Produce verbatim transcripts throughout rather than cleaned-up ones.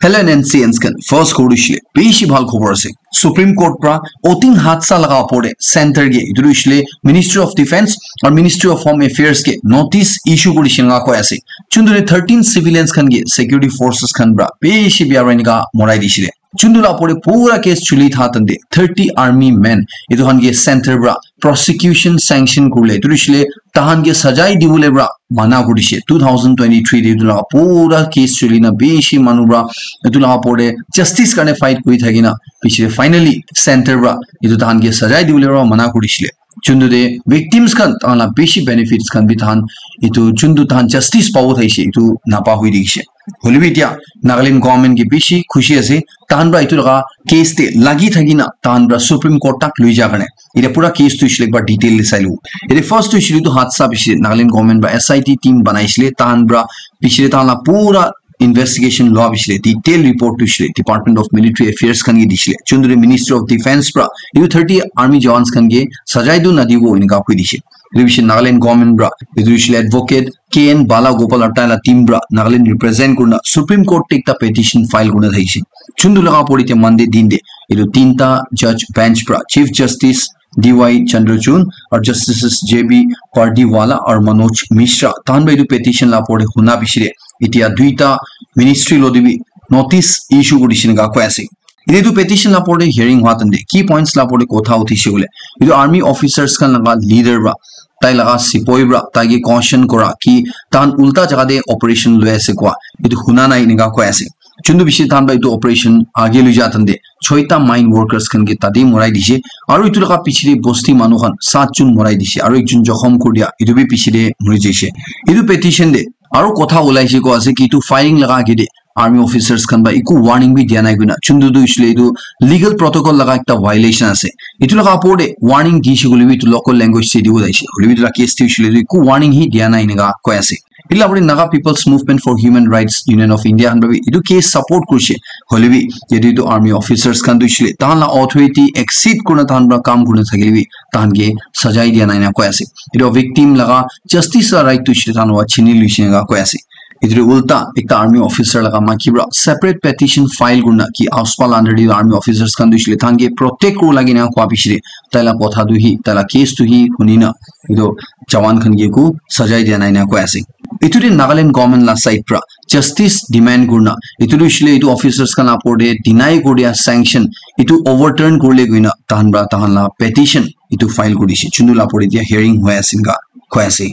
Hello N C Ns khan, first khobor tu hoishe le bishi bhal khobor ase. Supreme Court pra voting hadsa laga opor te center ke, etu tu hoishe le Ministry of Defence aru Ministry of Home Affairs ke notice issue kuri dishe enika koi ase. Chuntu te thirteen civilians khan ke security forces khan pra bishi bia pra enika morai dishe le. Chuntu la opor te pura case chuli tha tante thirty army men etu khan ke center pra prosecution sanction kurile, etu tu hoishe le tahan ke sajai dibole pra mana kuri dishe. Two thousand twenty-three te etu la pura case chuli na bishi manu pra etu la opor te justice karne fight kuri thaki na piche te finally center pra etu tahan ke sajai dibole pra mana kuri dishe le. Chuntu te victims khan tahan la bishi benefits khan bi tahan etu chuntu tahan justice pabo thaishe etu napa hui dikhishe. Hoilebi etia Nagaland government ke bishi khushi ase, tahan pra etu laga case te lagi thaki na tahan pra Supreme Court tak lui ja karne. Etia pura case tu hoishe le ekbar detail te sai lo. Etia first tu hoishe le etu hadsa piche Nagaland government pra S I T team banai shile, tahan pra piche tahan la pura investigation lua piche le detail report tu hoishe le Department of Military Affairs khan ke dishe le. Chuntu te Ministry of Defence pra etu thirty army jawans khan ke sajai tu nadibo enika koi dishe. Etu piche Nagaland government pra etu hoishe le advocate K N Bala Gopal aru tai la team pra Nagaland represent kurina Supreme Court te ekta petition file kurina thakishe. Chuntu laga opor te Monday din te etu tinta judge bench pra Chief Justice D Y Chandrachud aru Justices J B Pardiwala aru Manoj Mishra tahan pra etu petition la opor te huna piche te etia duita ministry lo te bi notice issue kuri dishe enika koi ase. Etu petition la opor te hearing hua tante key points la opor te kotha uthi she koile, etu army officers khan laga leader pra, tai laga sipoi pra, tai ke caution kura ki tahan ulta jaga te operation lui ase kua, etu huna nai enika koi ase. Chuntu piche tahan pra etu operation age lui ja tante choita mine workers khan ke tate morai dishe, aru etu laga piche te bosti manu khan sat jun morai dishe, aru ekjun jokhom kuri dia, etu bi piche te mori jaishe. Etu petition te aru kotha ulai she koi ase ki etu firing laga age te army officers khan pra eku warning bi dia nai koina. Chuntu tu hoishe le etu legal protocol laga ekta violation ase. Etu laga opor te warning dishe koile bi etu local language te dibo jaishe. Hoilebi etu la case te hoishe le eku warning hi dia nai enika koi ase. Etu la opor te Naga People's Movement for Human Rights Union of India khan pra bi etu case support kurishe. Hoilebi yate etu army officers khan tu hoishe le tahan la authority exceed kurina tahan pra kam kurina thakile bi tahan ke sajai dia nai enika koi ase. Etu victim laga justice la right tu hoishe le tahan pra chini luishe enika koi ase. Etu ulta ekta army officer laga maiki pra separate petition file kurina ki AFSPA la under te army officers khan tu hoishe le tahan ke protect kuri lage na koi piche te tai la kotha tu hi, tai la case tu hi huni na etu jawan khan ke eku sajai dia nai enika koi ase. Etu te Nagaland government la side pra justice demand kurina etu tu hoishe le etu officers khan la opor te deny kuri dia sanction etu overturn kurile koina tahan pra tahan la petition etu file kuri dishe. Chuntu la opor te etia hearing hoi ase enika koi ase.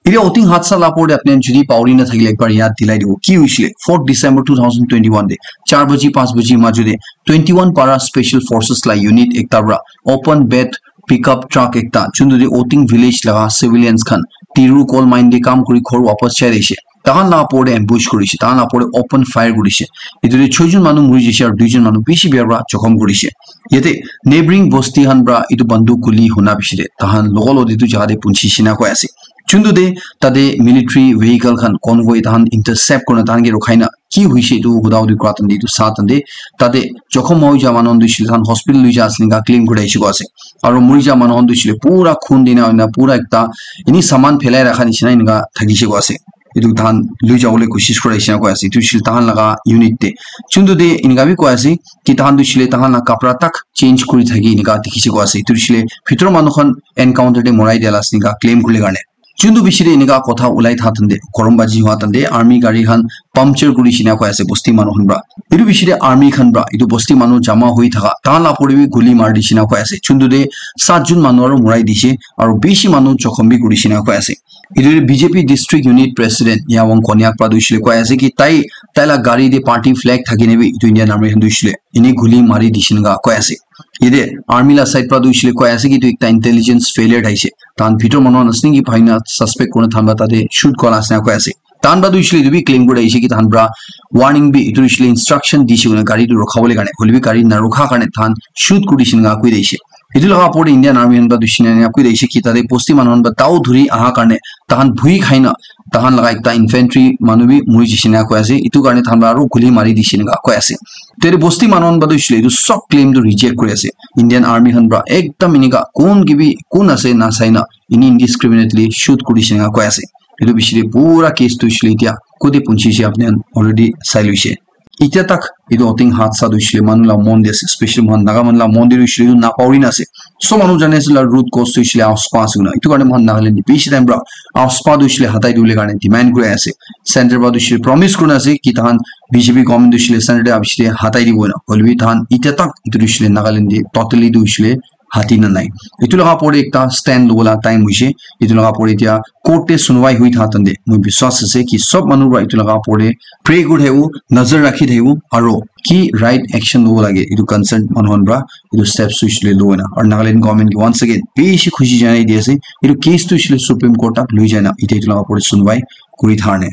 Etia voting hadsa la opor te apni khan jodi pauri na thakile ekbar yaad dilai dibo. Ki hoishe le fourth December two thousand twenty-one te char baji panch baji majo te twenty-one para special forces la unit ekta pra open bed pickup truck ekta chuntu te voting village laga civilians khan Tiru coal mine te kam kuri ghor wapas jai dishe. Tahan la opor te ambush kurishe, tahan la opor te open fire kurishe. Etu te choi jun manu muri jaishe aru dui jun manu bishi bia pra jokhom kurishe. Yate neighboring bosti khan pra etu banduk guli huna piche te tahan logo lo te etu jaga te punchi she enika koi ase. Chuntu te tate military vehicle khan convoy tahan intercept kurina tahan ke rukhai na ki hoishe etu huda hudi kura tante etu sa tante tate jokhom hoi ja manu khan tu hoishe le tahan hospital lui ja ase enika claim kuri thakishe koi ase. Aru muri ja manu khan tu hoishe le pura khun dina hoina pura ekta eni saman phelai rakha nishina enika thakishe koi ase. Etu tahan lui jabole koshish kura nishina koi ase. Etu hoishe le tahan laga unit te. Chuntu te enika bi koi ase ki tahan tu hoishe le tahan la kapra tak change kuri thaki enika dikhishe koi ase. Etu hoishe le bhitor manu khan encounter te morai dia la ase enika claim kuribole karne. Chuntu piche te enika kotha ulai tha tante, gorom baji hua tante, army gari khan puncture kuri shina koi ase bosti manu khan pra. Etu piche te army khan pra, etu bosti manu jama hoi thaka, tahan la opor te bi guli mari di shina koi ase. Chuntu te sat jun manu aru morai dishe, aru bishi manu jokhom bi kuri shina koi ase. Etu te B J P district unit president Yawang Konyak pra tu hoishe le koi ase ki tai, tai la gari te party flag thaki ne bi etu Indian army khan tu hoishe le eni guli mari dishe enika koi ase. Yate army la side pra tu hoishe le koi ase ki etu ekta intelligence failure thaishe. Tahan bhitor manu khan ase naki bhai na suspect kurina tahan pra tate shoot kura la ase na koi ase. Tahan pra tu hoishe le etu bi claim kuri thakishe ki tahan pra warning bi etu hoishe le instruction dishe koina gari tu rukhabole karne, hoile bi gari narukha karne tahan shoot kuri dishe enika koi thakishe. Etu laga opor te Indian army khan pra tu hoishe le enika koi thakishe ki tate bosti manu khan pra dao dhuri aha karne tahan bhui khai na tahan laga ekta infantry manu bi muri jaishe enika koi ase. Etu karne tahan pra aru guli mari dishe enika koi ase. Tate bosti manu khan pra tu hoishe le etu sob claim tu reject kuri ase. Indian army khan pra ekdam enika kun ke bi kun ase na sai na eni indiscriminately shoot kuri dishe enika koi ase. Etu piche te pura case tu hoishe le etia kote punchi se apni khan already sai loishe. Itya tak etu Oting hadsa tu hoishe le manu la mon de ase, especially mohan Naga manu la mon de tu hoishe le etu na pauri na ase. So manu jane ase la root cause tu hoishe le AFSPA ase koina. Etu karne mohan Nagaland de bishi time pra AFSPA tu hoishe le hatai dibole karne demand kuri ase. Center pra tu hoishe le promise kurina ase ki tahan B J P government tu hoishe le center de abishi de hatai dibo koina. Hoilebi tahan itya tak etu tu hoishe le Nagaland de totally tu hoishe le hati na nai. Etu laga opor te ekta stand lobo la time hoise. Etu laga opor te etia court te sunwai hui tha tan te moi biswas ase ki sob manu para etu laga opor te pray kuri thakibo, nazar rakhi thakibo, aro ki right action lobo lage etu concern manu khan para etu steps hoise le lobo na. Aru Nagaland government ke once again bishi khushi janai di ase. Etu case tu hoise le Supreme Court tak loi jai na etia etu laga opor te sunwai kuri thar ne.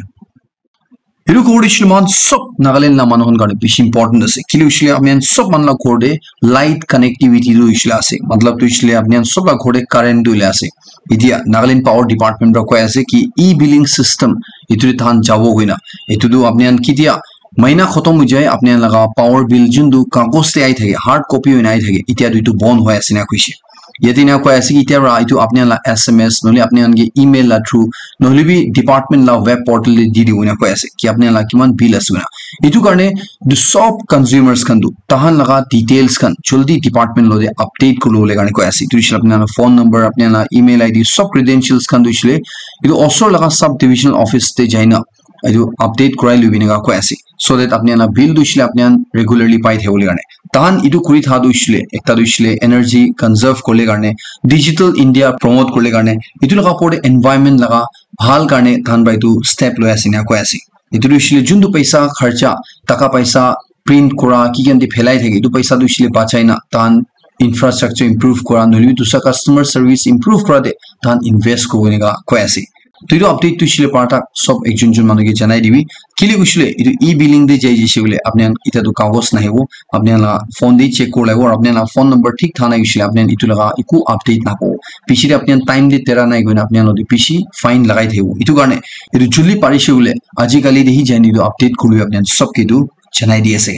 Etu ghor hoishe le moikhan sob Nagaland la manu khan karne bishi important ase. Kile hoishe le apni khan sob manu la ghor te light connectivity tu hoishe le ase. Matlab tu hoishe le apni khan sob la ghor te current tu hoile ase. Etia Nagaland Power Department pra koi ase ki e-billing system etu te tahan jabo koina. Etu tu apni khan ketia maina khotom hoi jai, apni khan laga power bill jun tu kagos te ai thake, hard copy hoina ai thake, etia tu etu bon hoi ase na koishe. Yate ena koi ase ki, etia para etu apni khan la S M S, nohole apni khan ke email la through, nohole bi department la web portal te di dibo ena koi ase ki apni khan la kiman bill ase koina. Etu karne etu sob consumers khan tu, tahan laga details khan joldi department lo te update kuri bole karne koi ase. Etu hoishe le apni khan la phone number, apni khan la email I D, sob credentials khan tu hoishe le etu osor laga sub divisional office te jai na etu update kurai lui bi ena koi ase. So that apni khan la bill tu hoishe le apni khan regularly pai thakibole karne. Tahan etu kuri tha tu hoishe le, ekta tu hoishe le energy conserve kuribole karne, Digital India promote kuribole karne, etu laga opor te environment laga bhal karne tahan para etu step loi ase ena koi ase. Etu tu hoishe le juntu paisa kharcha, taka paisa print kura, ki khan te phelai thake, etu paisa tu hoishe le bachai na tahan infrastructure improve kura, nohole bi dusra customer service improve kura te tahan invest kuribo ena koi ase. To etu update tu hoishe le para tak sob ekjon jon manu ke janai dibi. Kile hoishe le etu e-billing te jai jaise koile apni khan etia tu kagos nahibo, apni khan la phone te check kuri lagibo, aru apni khan la phone number thik tha nai hoishe le apni khan etu laga eku update napabo. Piche te apni khan time te dera nai koina apni khan lo te bishi fine lagai thakibo. Etu karne etu joldi parishe koile aji kali te hi jai na etu update kuri apni khan sob ke etu janai di ase.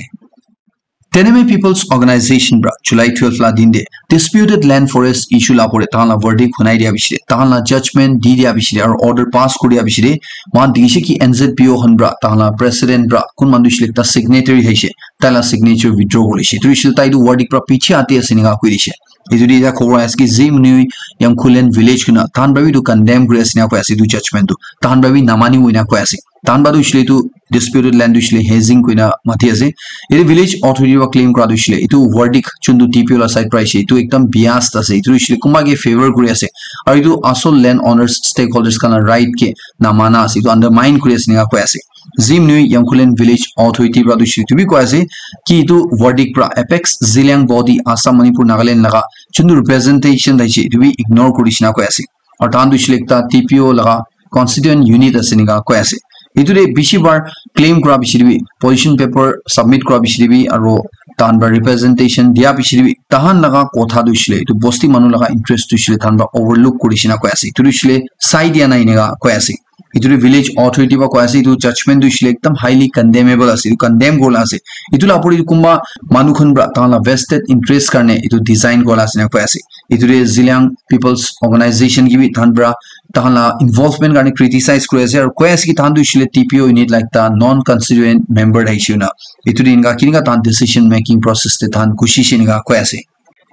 Teneme People's Organization pra July twelve la din te disputed land forest issue la opor te tahan la verdict hunai dia bishi te, tahan la judgment di dia bishi te, aru order pass kuri dia bishi te, moikhan dikhi se ki N Z P O khan pra, tahan la president pra, kun manu hoishe le ekta signatory thaishe, tai la signature withdraw kuri dishe. Etu hoishe le tai etu verdict pra piche ati ase ena koi dishe. Etu te etia khobor ahi ase ki Zimnui Yangkhulen village koina, tahan pra bi etu condemn kuri ase ena koi ase etu judgment tu. Tahan pra bi namanibo ena koi ase. Tahan pra tu hoishe le etu disputed land tu hoishe le hazing koina mati ase. Etu village authority pra claim kura tu hoishe le etu verdict chun tu T P O la side pra ahishe, etu ekdam biased ase. Etu hoishe le kunba ke favor kuri ase. Aru etu asol land owners, stakeholders khan la right ke namana ase. Etu undermine kuri ase ena koi ase. Zimnui Yangkhulen village authority pra tu hoishe le etu bi koi ase ki etu verdict pra apex Zeliang body Assam, Manipur, Nagaland laga chun tu representation thaishe, etu bi ignore kuri dishe ena koi ase. Aru tahan tu hoishe le ekta T P O laga constituent unit ase ena koi ase. Etu te bishi bar claim kura bishi te bi, position paper submit kura bishi te bi, aru tahan pra representation dia bishi te bi, tahan laga kotha tu hoishe le etu bosti manu laga interest tu hoishe le tahan pra overlook kuri dishe ena koi ase. Etu tu hoishe le sai dia nai ena koi ase. Etu tu village authority pra koi ase, etu judgment tu hoishe le ekdam highly condemnable ase, etu condemn kuribole ase. Etu la opor te kunba manu khan pra tahan la vested interest karne etu design kuribole ase ena koi ase. Etu te Zeliang People's Organization ke bi tahan pra tahan la involvement karne criticize kuri ase aru koi ase ki tahan tu hoishe le T P O unit la ekta non constituent member thaishe koina. Etu te enka keneka tahan decision making process te tahan gushi dishe ena koi ase.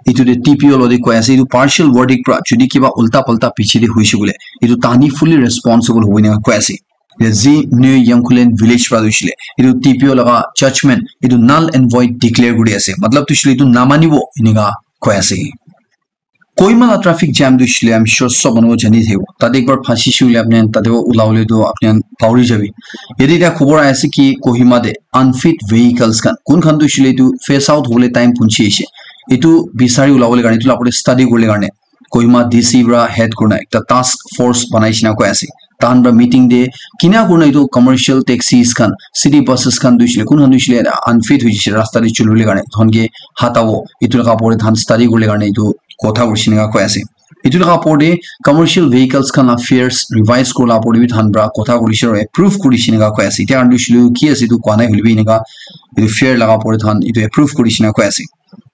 Etu te T P O lo te koi ase, etu partial verdict pra jodi kiba ulta palta piche te hoishe koile, etu tahan he fully responsible hobo ena koi ase. Zimnui Yangkhulen village pra tu hoishe le etu T P O laga judgment etu null and void declare kuri ase. Matlab tu hoishe le etu namanibo ena koi ase. Kohima la traffic jam tu hoishe le, I'm sure sob manu jani thakibo. Tate ekbar phasi she koile apni khan tate ulabole tu apni khan pauri jabi. Yate etia khobor ahi ase ki Kohima te unfit vehicles khan, kun khan tu hoishe le etu phase out hobole time punchi ase. Etu bisari ulabole karne, etu la opor te study kuribole karne Kohima D C pra head kurina ekta task force banai shina koi ase. Tahan pra meeting te kina kurina etu commercial taxis khan, city buses khan tu hoishe le, kun khan tu hoishe le unfit hoi jaise rasta te chulibole karne, etu khan ke hatabo, etu laga opor te tahan study kuribole karne etu kotha hoishe ena koi ase. Etu laga opor te commercial vehicles khan la fares revise kuribole opor te bi tahan pra kotha kuri dishe aru approve kuri dishe ena koi ase. Etia khan tu hoishe le ki ase etu koi nai hoile bi ena etu fare laga opor te tahan etu approve kuri dishe ena koi ase.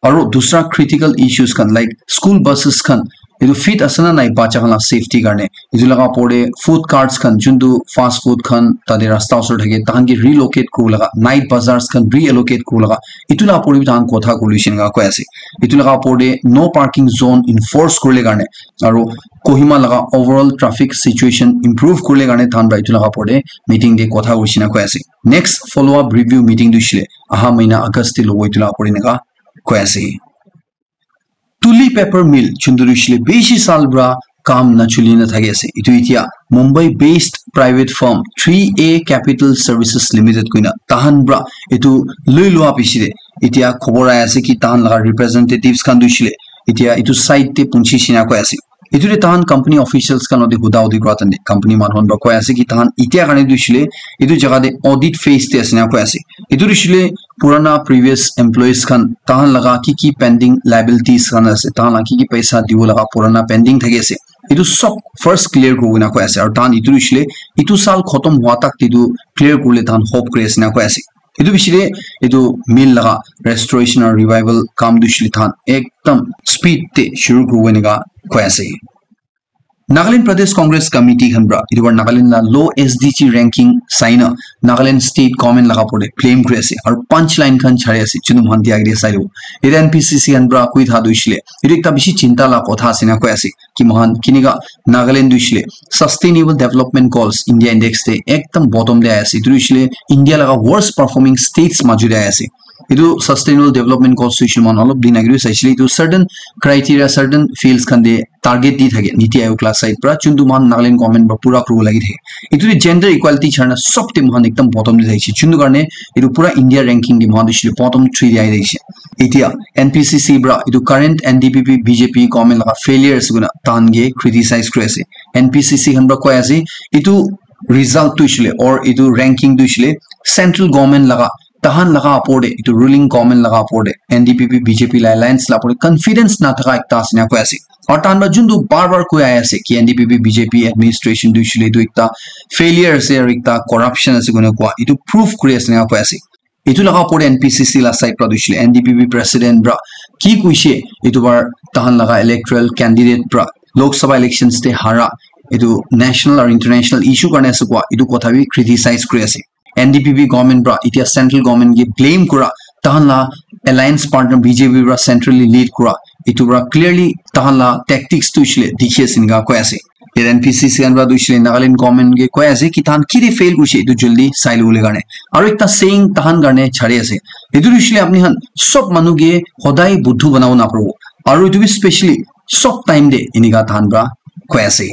Aru dusra critical issues khan like school buses khan Etu fit ase na nai bacha khan la safety karne. Etu laga opor te food carts khan, juntu fast food khan tate rasta osor thake, tahan ke relocate kuru laga, night bazaars khan reallocate kuru laga, etu la opor te bi tahan kotha kuri lise enika koi ase. Etu laga opor te no parking zone enforce kurile karne, aru Kohima laga overall traffic situation improve kurile karne tahan para etu laga opor te meeting te kotha hoise enika koi ase. Next follow up review meeting tu hoishe le aha mahina August te lobo etu laga opor te enika koi ase. Tuli paper mill juntu tu hoishe le bishi saal para kam nachuli na thaki ase. Etu etia Mumbai based private firm three A Capital Services Limited koina tahan para etu lui lua piche te etia khobor ahi ase ki tahan laga representatives khan tu hoishe le etia etu site te punchi shina koi ase. Etu te tahan company officials khan logot te huda hudi kura time te company manu khan para koi ase ki tahan etia karne tu hoishe le etu jaga te audit phase te ase enika koi ase. Etu tu hoishe le purana previous employees khan tahan laga ki ki pending liabilities khan ase, tahan laga ki ki paisa dibo laga purana pending thaki ase, etu sob first clear kuribo enika koi ase. Aru tahan etu tu hoishe le etu saal khotom hua tak te tu clear kurile tahan hope kuri ase enika koi ase. Etu piche te etu mill laga restoration aru revival kam tu hoishe le tahan ekdam speed te shuru kuribo enika koi ase. Nagaland Pradesh Congress Committee khan para etu para Nagaland la low S D G ranking sai na Nagaland state government laga opor te blame kuri ase aru punchline khan chari ase chunu mohan dia ke sai lo. Etu N P C C khan para koi tha tu hoishe le etu ekta bishi chinta la kotha ase enika koi ase ki mohan kinika Nagaland tu hoishe le sustainable development goals India index te ekdam bottom te ahi ase. Etu tu hoishe le India laga worst performing states majo te ahi ase. Etu sustainable development goals tu hoishe le mohan olop din age te saishe le etu certain criteria, certain fields khan te target di thake Niti Aayog la side para, juntu mohan Nagaland government para pura kuribo lagi thake. Etu te gender equality charna sob te mohan ekdam bottom te thakishe, juntu karne etu pura India ranking te mohan hoishe le bottom three te ahi thakishe. Etia N P C C para etu current N D P P B J P government laga failure ase koina tahan ke criticize kuri ase. N P C C khan para koi ase etu result tu hoishe le or etu ranking tu hoishe le central government laga tahan laga opor te etu ruling government laga opor te N D P P B J P la alliance la opor te confidence na thaka ekta ase enika koi ase. Aru tahan para juntu bar bar koi ahi ase ki N D P P B J P administration tu hoishe le etu ekta failure ase aru ekta corruption ase koina koa etu proof kuri ase enika koi ase. Etu laga opor te N P C C la side para tu hoishe le N D P P president para ki koishe etu bar tahan laga electoral candidate para Lok Sabha elections te hara etu national aru international issue karne ase koa etu kotha bi criticize kuri ase. N D P P government para etia central government ke blame kura tahan la alliance partner B J P para centrally lead kura etu para clearly tahan la tactics tu hoishe le dikhi ase enika koi ase. Etu N P C C khan para tu hoishe le Nagaland government ke koi ase ki tahan ki de fail kurishe etu jaldi sai lobole karne. Aru ekta saying tahan karne chari ase. Etu tu hoishe le apni khan sob manu ke hodai budhu banabo naparibo. Aru etu bi specially sob time te enika tahan para koi ase.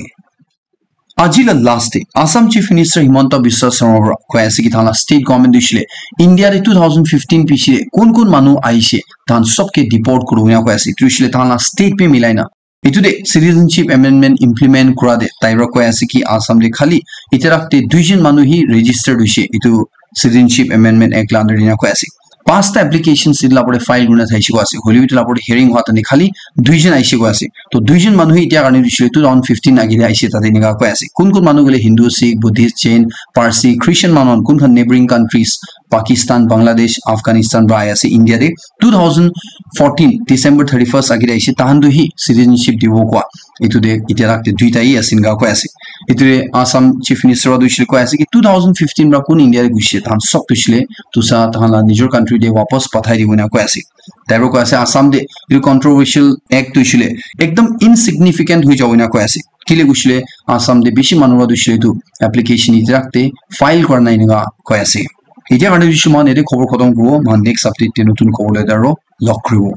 Aji la last te Assam Chief Minister Himanta Biswa Sarma para koi ase ki tahan la state government tu hoishe le India te two thousand fifteen piche te kun kun manu ahishe tahan sob ke deport kuribo enika koi ase. Etu hoishe le tahan la state bi milai na. Etu te Citizenship Amendment implement kura te tai para koi ase ki Assam te khali etia tak te duijon manu hi registered hoishe etu Citizenship Amendment Act la under te enika koi ase. Pasta applications etu la opor te file kurina thaishe koi ase. Hoilebi etu la opor te hearing hua time te khali duijon ahishe koi ase. To duijon manu hi etia karne hoishe le two thousand fifteen age te ahishe tate enika koi ase. Kun kun manu koile Hindu, Sikh, Buddhist, Jain, Parsi, Christian manu khan kun khan neighboring countries, Pakistan, Bangladesh, Afghanistan para ahi ase India te two thousand fourteen December thirty-first age te ahishe tahan tu hi citizenship dibo koa. Etu te etia tak te duita hi ase enika koi ase. Etu te Assam Chief Minister para tu hoishe le koi ase ki two thousand fifteen para kun India te guishe tahan sob tu hoishe le tu sa tahan la nijor country te wapas pathai dibo enika koi ase. Tai para koi ase Assam te etu controversial act tu hoishe le ekdam insignificant hoi jabo enika koi ase. Kile koishe le Assam te bishi manu para tu hoishe le etu application etia tak te file kura nai enika koi ase. Etia karne tu hoishe le mohan yate khobor khotom kuribo, mohan next update te notun khobor loi aro log kuribo.